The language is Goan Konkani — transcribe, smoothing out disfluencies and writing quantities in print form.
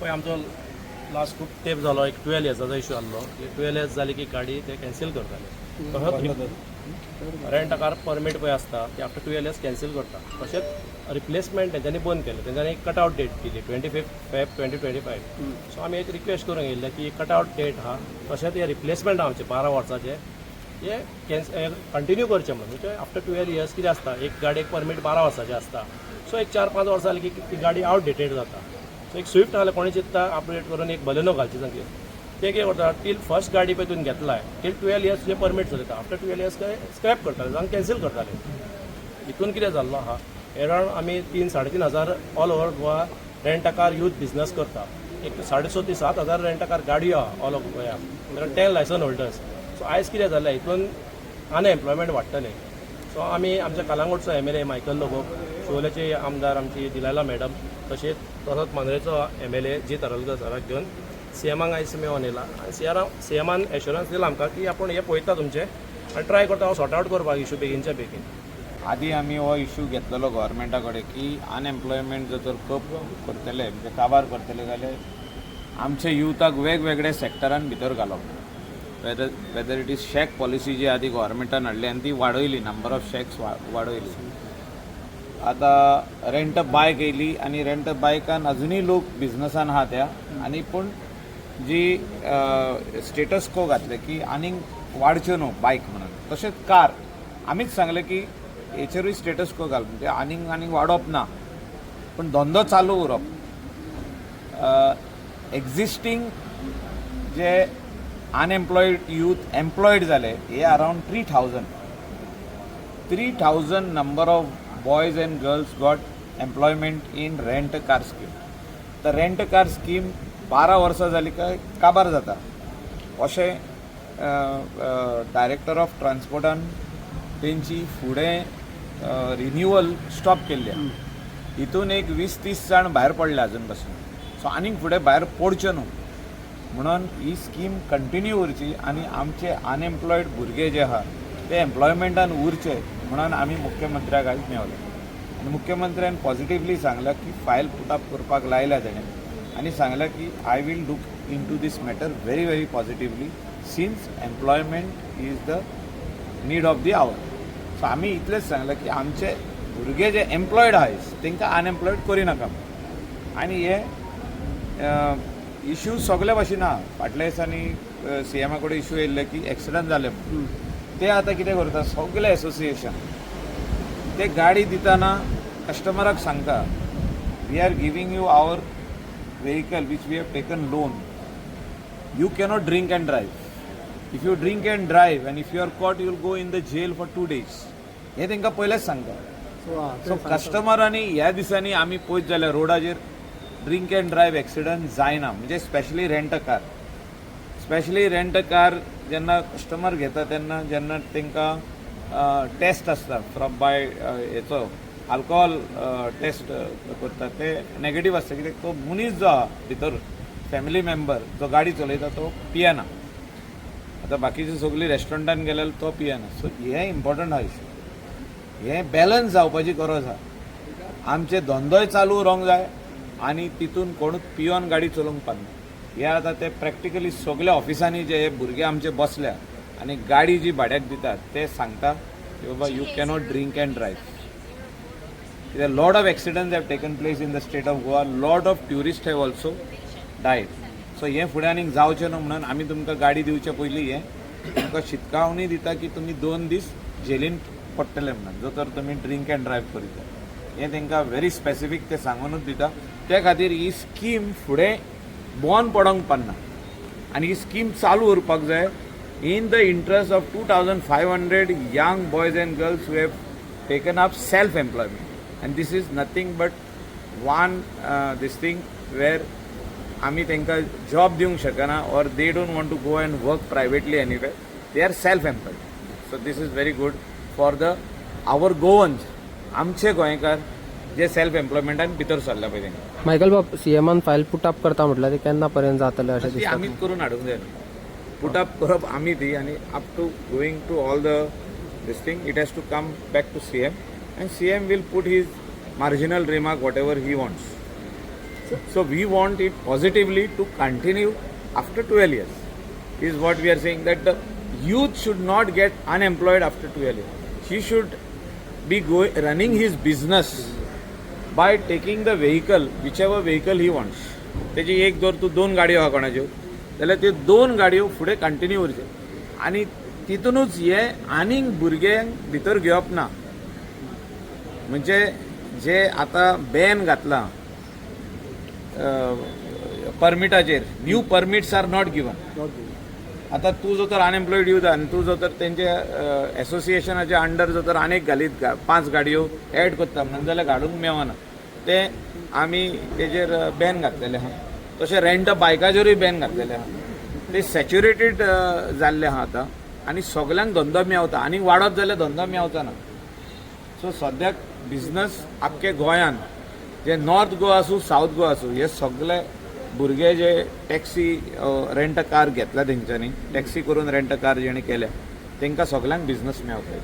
पळय, आमचो लास्ट खूब तेंप जालो, एक 12 इयर्साचो इशू आहलो की 12 इयर्स जाली की गाडी ते कॅन्सील करताले. तसोच रेंट कार परमीट पळय आसता, ती आफ्टर 12 इयर्स कॅन्सील करता. तशेंच रिप्लेसमेंट तेंच्यांनी बंद केलें. तेंच्यांनी एक कट आवट डेट दिली, 25 Feb 2025. So आमी एक रिक्वेस्ट करूंक येयल्ले की कट आवट डेट आहा, तशेंच हे रिप्लेसमेंट आमचे 12 वर्साचे हे कंटिन्यू करचे म्हणून. म्हणजे आफ्टर 12 इयर्स कितें आसता, एक गाडयेक परमीट 12 वर्साचें आसता. सो एक 4-5 वर्सां जाली की ती गाडी आवटडेटेड जाता. सो एक स्विफ्ट जाल्यार कोणी चिंत्ता अपग्रेड करून एक बलेनो घालची सारकी. ते कितें करता, टील फर्स्ट गाडी पळय तुवें घेतलाय टील 12 इयर्स तुजें परमीट चलयता. आफ्टर 12 इयर्स काय स्क्रॅप करताले जावं कॅन्सील करताले. हितून कितें जाल्लो आहा, एरावंड आमी तीन साडे तीन हजार all over Goa rent a car youth business करता. एक 6.5 ते 7 हजार रेंट अ कार गाडयो आहा all over Goa, 10 licence holders. So आयज कितें जालें, हितून अनएम्प्लॉयमेंट वाडटलें. सो आमी आमच्या कलांगूटचो एमएलए मायकल लोबो, शिवोलेचे आमदार आमची दिलायला मॅडम, तशेंच तसोच मांद्रेचो एमएलए जीत आरोलकर सराक घेवन सीएमाक आयज मेळोन येयला आनी सीएमान एश्योरन्स दिला आमकां की आपूण हें पळयता तुमचें आनी ट्राय करता हांव सॉर्ट आवट करपाक इशू बेगीनच्या बेगीन. आदी आमी हो इशू घेतलेलो गव्हर्मेंटा कडेन की अनएम्प्लॉयमेंट जर तर कप करतले, म्हणजे काबार करतले जाल्यार आमच्या युथाक वेगवेगळ्या सेक्टरान भितर घालप, whether it is shack policy जी आदी गव्हर्मेंटान हाडली आनी ती वाडयली, नंबर ऑफ शॅक्स वाडयली. आतां रेंट बायक येयली आनी रेंट बायकान अजुनूय लोक बिजनसान आहा त्या. आनी पूण जी स्टेटस को घातले की आनीक वाडच्यो न्हू बायक म्हणून, तशेंच कार आमीच सांगलें की हेचेरूय स्टेटस को घाल, म्हणजे आनीक आनीक वाडोवप ना, पूण धंदो चालू उरप. एग्जिस्टींग जे अनएम्प्लॉयड यूथ एम्प्लॉयड जाले हे around 3,000 number of boys and girls got employment in rent car scheme. तर रेंट कार स्कीम 12 वर्सां जाली काय काबार जाता अशें डायरेक्टर ऑफ ट्रान्सपोर्टान तेंची फुडें रिन्युअल स्टॉप केल्ली आहा. हितून एक 20-30 जाण भायर पडले अजून पासून. सो आनीक फुडें भायर पडच्यो न्हू म्हणून ही स्कीम कंटिन्यू उरची आनी आमचे अनएम्प्लॉयड भुरगे जे आहा ते एम्प्लॉयमेंटान उरचे म्हणून आमी मुख्यमंत्र्याक आयज मेवले आनी मुख्यमंत्र्यान पॉझिटिवली सांगलां की फायल पुटअप करपाक लायल्या तेणें आनी सांगलां की I will look into this matter very very positively since employment is the need of the hour. So आमी इतलेंच सांगलां की आमचे भुरगे जे एम्प्लॉयड आहाय तांकां अनएम्प्लॉयड करिनाका. आनी हे इश्यू सगळे भाशेन आहा. फाटल्या दिसांनी सीएमा कडेन इश्यू येयल्ले की एक्सिडंट जाले म्हणून. ते आतां कितें करता, सगळे एसोसिएशन ते गाडी दिताना कस्टमराक सांगता, "We are giving you our vehicle which we have taken loan. You cannot drink and drive. If you drink and drive and if you are caught, you will go in the jail for 2 days." हे तांकां पयलेच सांगता. सो कस्टमरांनी ह्या दिसांनी आमी पळयत जाल्यार रोडाचेर ड्रिंक अँड ड्रायव्ह एक्सिडंट जायना. म्हणजे specially rent a car, specially rent a car जेन्ना कस्टमर घेता तेन्ना जेन्ना तांकां टेस्ट आसता फ्रॉम बाय हेचो अल्कोहोल टेस्ट करता, ते नेगेटीव आसता, कित्याक तो मनीस जो आहा भितर, फॅमिली मेंबर जो गाडी चलयता, तो पियेना. आतां बाकीची सगळीं रेस्टॉरंटान गेल्यार तो पियेना. सो हें इम्पॉर्टंट आहा इशू. हें बॅलन्स जावपाची गरज आहा. आमचे धंदोय चालू उरोंक जाय आनी तितून कोणूच पियोन गाडी चलोवंक पारना. हे आतां ते प्रॅक्टिकली सगल्या ऑफिसांनी जे हे भुरगे आमचे बसल्या आनी गाडी जी भाड्याक दितात ते सांगता की बाबा, you cannot drink and drive, कित्याक lot of accidents have taken place in the state of Goa, lot of tourist have also died. So हें फुडें आनीक जावचें न्हू म्हणून आमी तुमकां गाडी दिवचे पयलीं हें तुमकां शिटकावणी दिता की तुमी 2 दीस जेलीन पडटले म्हणून, जो तर तुमी ड्रिंक अँड ड्रायव्ह करीत जाल्यार. हें तांकां व्हेरी स्पेसिफीक ते सांगूनच दिता. त्या खातीर ही स्कीम फुडें बंद पडोंक पारना आनी ही स्कीम चालू उरपाक जाय in the interest of 2500 young boys and girls who have taken up self employment. And this is nothing but one this thing where आमी तांकां जॉब दिवंक शकना or they don't want to go and work privately anyway, they are self employed. So this is very good for the our Goans, आमचे गोंयकार जे सेल्फ एम्प्लॉयमेंटान भितर सरल्या पळय तांकां. मायकल बाब, सीएमान फायल पुटअप करता म्हटल्यार ते केन्ना पर्यंत जातलें अशें ती दिसता? आमीच करून हाडूंक जाय. पुटअप करप आमी ती आनी up to going to all the this thing, it has to come back to CM and CM will put his marginal remark, whatever he wants. So we want it positively to continue after 12 years is what we are saying, that the youth should not get unemployed after 12 years. He should be running his business by taking the vehicle, whichever vehicle he wants. तेजी एक जर तूं दोन गाडयो आहा कोणाच्यो जाल्यार त्यो दोन गाडयो फुडें कंटिन्यू उरच्यो आनी तितूनच हे आनीक भुरग्यांक भितर घेवप ना. म्हणजे जे आतां बॅन घातलां परमिटाचेर, new permits are not given. आतां तूं जर तर अनएम्प्लॉयड यूथ आनी तूं जर तर तेंचे एसोसिएशनाच्या अंडर जर तर आनीक घालीत पांच गाडयो एड करता म्हणून जाल्यार घालूंक मेळना. ते आमी तेजेर बॅन घातलेले आहा. तशें रेंट बायकाचेरूय बॅन घातलेले आहा. ते सॅच्युरेटेड जाल्ले आहा आतां आनी सगल्यांक धंदो मेवता आनी वाडत जाल्यार धंदो मेवचा ना. सो सद्याक बिझनस आख्खे गोंयान, जे नॉर्थ गोवा आसूं, सावथ गोवा आसूं, हे सगळे भुरगे जे टॅक्सी रेंट कार घेतला तेंच्यांनी, टॅक्सी करून रेंट कार जेणे केल्या, तांकां सगल्यांक बिझनस मेवता.